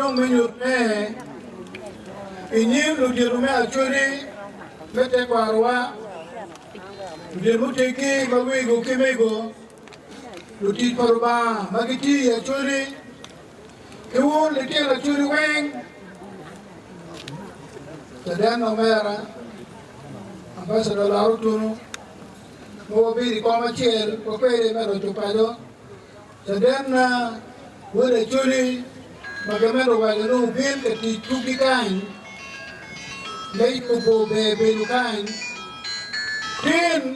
dong me nyutne i nyim ludito me Acholi me tekwarowa, ludito muteggi ma wego ki mego, lutic pa Lubanga ma gitye i Acholi, ki wun litino Acholi weng. Caden omera, Ambassador Laro Tunu, ma wabedo i kom acel wa kwede me roco paco. Cadenna, wod Acholi ma gamente owaco ni wubin ka tic tugi kany me yubo ber bedo kany tin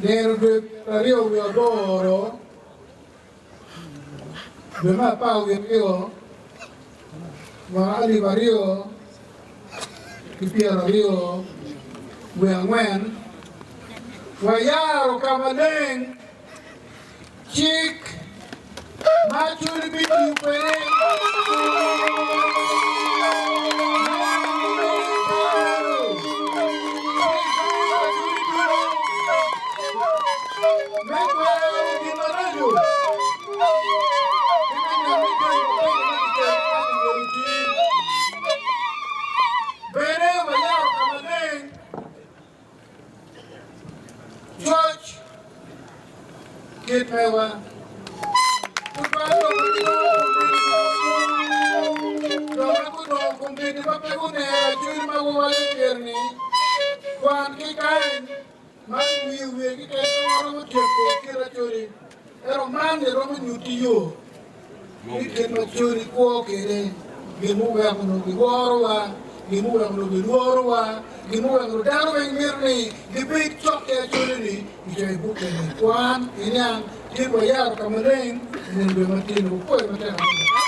nino dwe 28 dwe me 12 mwaka 2024, wayaro ka maleng cik ma Acholi bitiyo kwede. Me kwero gin maraco ki me neno ni jami mabeco ma kiketo kany myero oti. Bene wayaro ka maleng coc kit mewa. Tutwal jo ma giloro kombeddi jo ma gunongo kombeddi ma pe guneno acwiny ma guwaco pire-ni, kwan ki kany. Man wiye wiye keken pe waromo tyeko kit Acholi, ento man ni romo nyutti yo me kit ma Acholi kwo kwede, gin muweko onongo giworowa, gin muweko onongo gilworowa, gin muweko onongo dano weng mito ni gibed cok ki Acholi-ni, kicoyo i bukke-ni. Kwan, iniang, tin wayaro ka maleng i nino dwe matino. Wupwoyo matek adada.